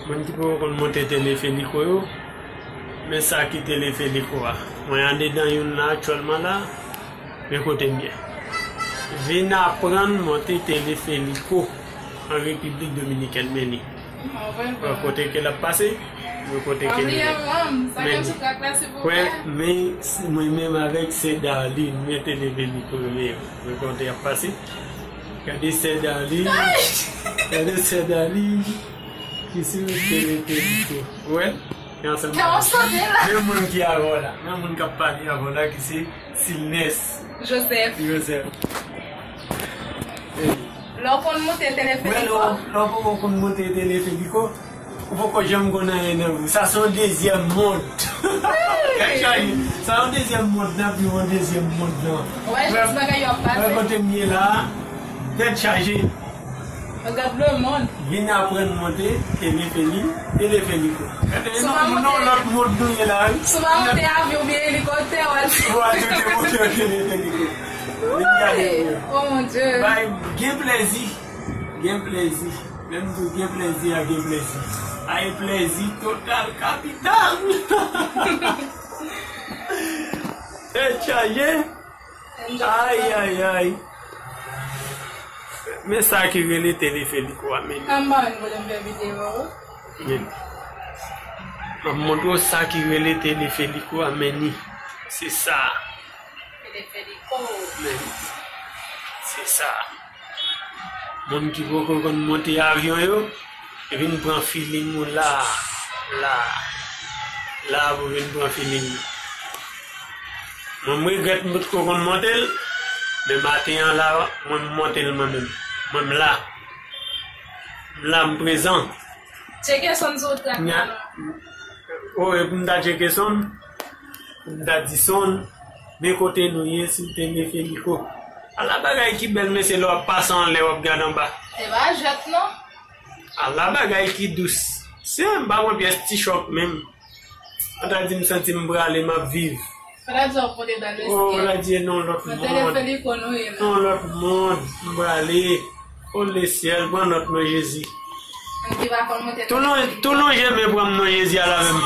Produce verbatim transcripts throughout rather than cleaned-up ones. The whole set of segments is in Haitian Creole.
Moun ki poko konn monte teleferiko yo, men sa ki teleferiko a. Mwen andedan youn la aktyèlman la, men kote m ye. Vin aprann monte teleferiko an Repiblik Dominikèn, men li. Wè kote ke l ap pase, wè kote ke li ye. Men li. Kwè, men si mwen menm avèk sè Darline, men teleferiko yo, men wè kote y ap pase. Gade sè Darline. Gade sè Darline. Ki se mete mete pito. Wè, e ansanm. Kè w sote la. Men moun ki avè w la. Men moun k ap pale avè w la ki se Silnes Joseph. Joseph. Lè w konn monte teleferiko. Wè, lè w, lè w poko konn monte teleferiko, ou poko janm konn anyen nan vi w. Sa se yon dezyèm mond. Gad sa ye. Sa yon dezyèm mond, n ap viv yon dezyèm mond nan. Wè, jis bagay yo ap pase. Wè kote m ye la. Tèt chaje. Gad lemonn. Vin aprann monte telefeli, teleferiko. Gade, non, non, lòt mond nou ye la, wi. Si w pa monte avyon oubyen elikoptè, w al. W al te monte teleferiko. Vin gade. Oh mon Dieu. Bay, gen plezi. Gen plezi. Menm tou gen plezi a gen plezi. Ay plezi total kapital. Tèt chaje. Ay, ay, ay. Men sa ki rele teleferiko a, men. Anba menm kote m fè videyo. Men. M ap montre w sa ki rele teleferiko a, men ni. Se sa. Teleferiko. Men. Se sa. Moun ki poko konn monte avyon yo, vin pran feeling ou la, la, la pou vin pran feeling ou. Mwen, m regrèt m potko konn monte l, men maten an la, mwen, m monte l mwen menm. Mwen, m la. M la, m prezan. Tcheke sonn sou trak la, non. O, e pou m ta tcheke sonn, pou m ta di sonn, men kote nou ye sou teleferiko. Ala bagay ki bèl, mesye, lè w ap pase anlè, w ap gade anba. Se pa jwèt, non. Ala bagay ki dous. Se m pa pran pyès ti chòk menm. An ta di m santi m prale, m ap viv. Fò ta di w ap monte bèl mesye. O, fò ta di e nan yon lòt mond. Nan teleferiko nou ye la. Nan yon lòt mond, m prale. O lesyèl, pran nòt non Jezi. Moun ki pa konn monte. Tou lon-, tou lonje men pran m non Jezi a la menm.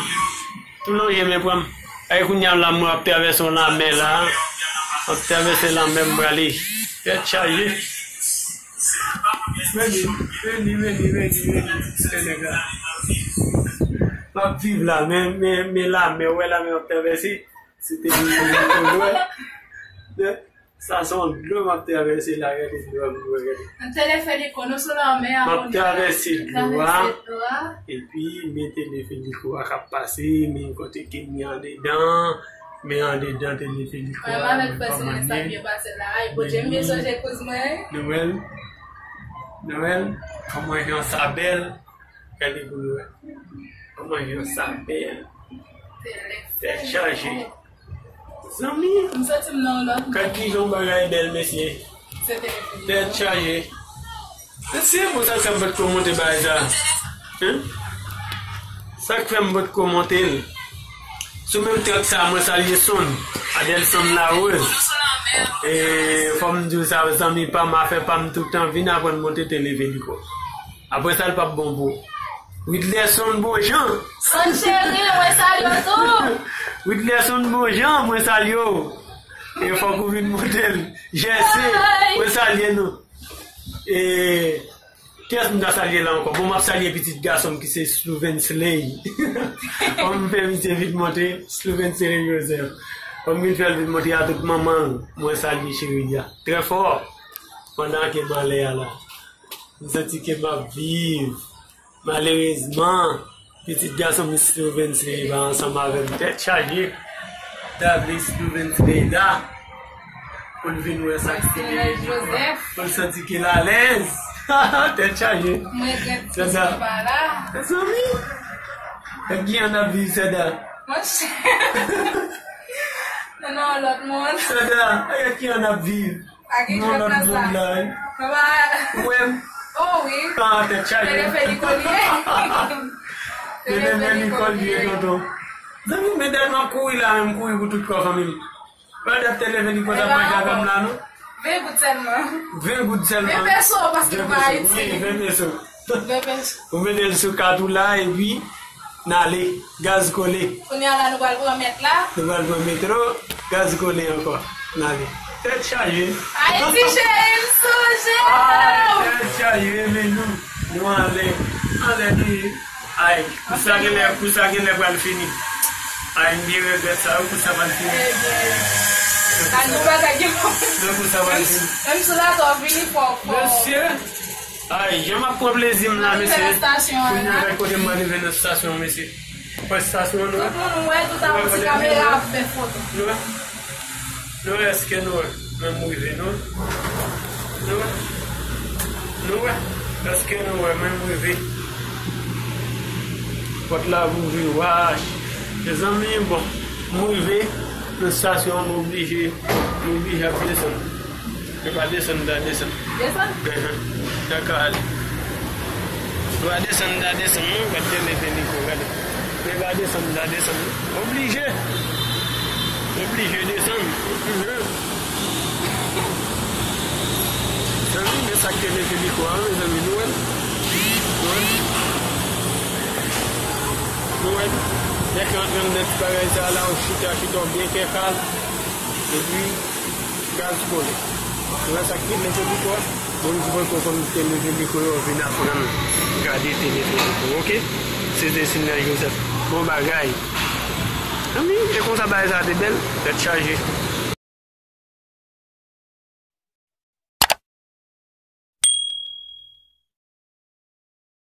Tou lonje men pran m. Ay kounye a la mwen ap travèse yon lanmè la. M ap travèse lanmè m prale. Tèt chaje. Veni, veni, veni, veni, veni. Se nèg la. M ap viv la, men, men, men lanmè, ou wè lanmè m ap travèse. Se te vin pou mwen. Sa se yon dlo m ap travèse la, gade dlo a, gade. Nan teleferiko, nou sou lanmè a, m ap travèse dlo a, epi men teleferiko a k ap pase, men kote ke m ye andedan, men andedan teleferiko a, men kòman l ye. Nou wè l, nou wè l, kòman jan sa bèl, gade pou nou wè. Kòman jan sa bèl. Tèt chaje. Zanmi. M santi m nan yon lòt mond. Gad kijan yon bagay bèl, mesye. Tèt chaje. Mesye, bon, sa k fè m potko monte bagay sa. Hein? Sa k fè m potko monte l. Sou menm trak sa, mwen salye Sonn. Adelson Larose. E, fò m di w sa, zanmi pa m, afè pa m toutan, vin aprann monte teleferiko. Apre sa, l p ap bon pou ou. Widlerson Bonjan. Sonn cheri, mwen salye w tou. Widlerson Bonjan, mwen salye w. E fòk ou vin monte l. Jèse, mwen salye nou. E, kiyès m ta salye la ankò? Bon, m ap salye pitit gason m ki se Slouvens Ley. Fò m fè misye vin monte, Slouvens Ley Joseph. Fò m vin fè l vin monte a tout manman l. Mwen salye cheri a. Trè fò. Pandan ke m anlè a la. M santi ke m ap viv. Malerezman, pitit gason m Slouvens Ley pa ansanm avè m. Tèt chaje. Ta vle Slouvens Ley la. Pou l vin wè sa k se Joseph. Pou l santi ke l alèz. Tèt chaje. Mwen regrèt ti pa la. Mezanmi. Ak ki an ap viv, Sèda? Monchè. Nan yon lòt mond. Sèda, ak ki an ap viv? Pa gen jwèt nan sa. Papa. Ou wè m? Oh wi. Ah, tèt chaje. Teleferiko li ye. Teleferiko li ye, tonton. Zanmi, men tèlman kouri la, menm kouri pou tout kò fanmi m. Pa dat teleferiko sa pa javan m la, non. Ven goud sèlman. Ven goud sèlman. Ven peso, paske nou pa Ayiti. Ven peso, wi, ven peso. Bebe. Ou mete l sou kat ou la, epi n ale. Gaz kole. Kounye a la, nou pral pran mèt la. Nou pral pran metro. Gaz kole ankò. N ale. Tèt chaje. Ayiti cheri, m sonje w! Ay, tèt chaje, men nou, nou anlè. Anlè nou ye. Ay, kou sa genlè, kou sa genlè pral fini. Ay, m byen regrèt sa, wi, kou sa pral fini. Ebyen, sa nou bagay ki bon. Non, kou sa pral fini. Menm, menm sou la, sa w vini fò, fò. Mesye, ay, jan m ap pran plezi m la, mesye. Kounye a, gad kote m rive nan estasyon, mesye. Wè estasyon an, nou wè? Tout moun wè, tout a yon ti kamera ap fè foto. Nou wè? Nou wè, èske nou wè? Mwen m rive, nou wè? Nou wè? Nou wè? Èske nou wè? Mwen m rive. Pòt la ouvri, wach. Mezanmi, bon, m rive nan estasyon an, m oblije, m oblije ap desann. Yo pa desann, ta desann. Desann? Enhen. Yo ka ale. Yo pa desann, ta desann, non, gad de leve li ko, gade. Yo pa desann, ta desann, non. Oblije. Oblije desann. Enhen. Mezanmi, men sa k te leve li ko a, mezanmi, nou wè l? Nou wè l? Nou wè l? Nèg yo antre anndan ti bagay sa la, yon chita, chita w byen kèkal. Epi, gaz kole. Ou wè sa k te leve li ko a? Moun ki poko konn te leve li ko yo vin aprann gade te leve li ko, oke? Se Designe Joseph. Bon bagay. Anmi, e konsa bagay sa te bèl? Tèt chaje.